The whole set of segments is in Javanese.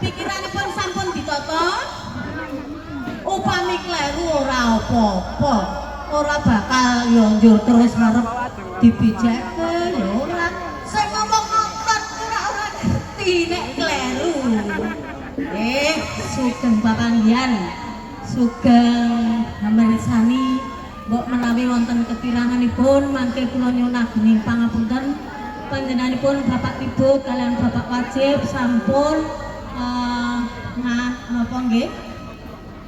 Pikiranipun sampun ditata. Upami kleru ora apa-apa. Ora bakal yo njur terus arep dibijeke ya ora. Sing ngomong nonton ora ora ngerti nek kleru. Sugeng papanggihan. Sugeng mirsani, mbok menawi wonten kekiranganipun mangke kula nyuwun agening pangapunten. Panjenenganipun Bapak Ibu kalian Bapak Wajib sampun nah napa nggih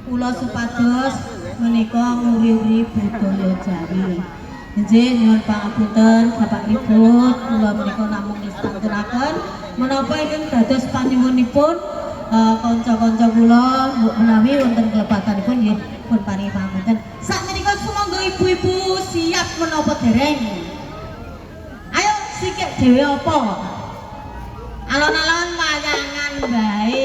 kula supados menika nguri-uri budaya Jawi. Nggih, nyuwun pangapunten Bapak Ibu, kula menika namung ngestantunaken menapa ingkang dados panyuwunipun kanca-kanca kula, mbok menawi wonten kelepatanipun nggih pun paringi pangapunten. Sakmenika sumangga ibu-ibu siap menapa dereng? Ayo sikik dhewe apa? Alon-alon wayangan bae.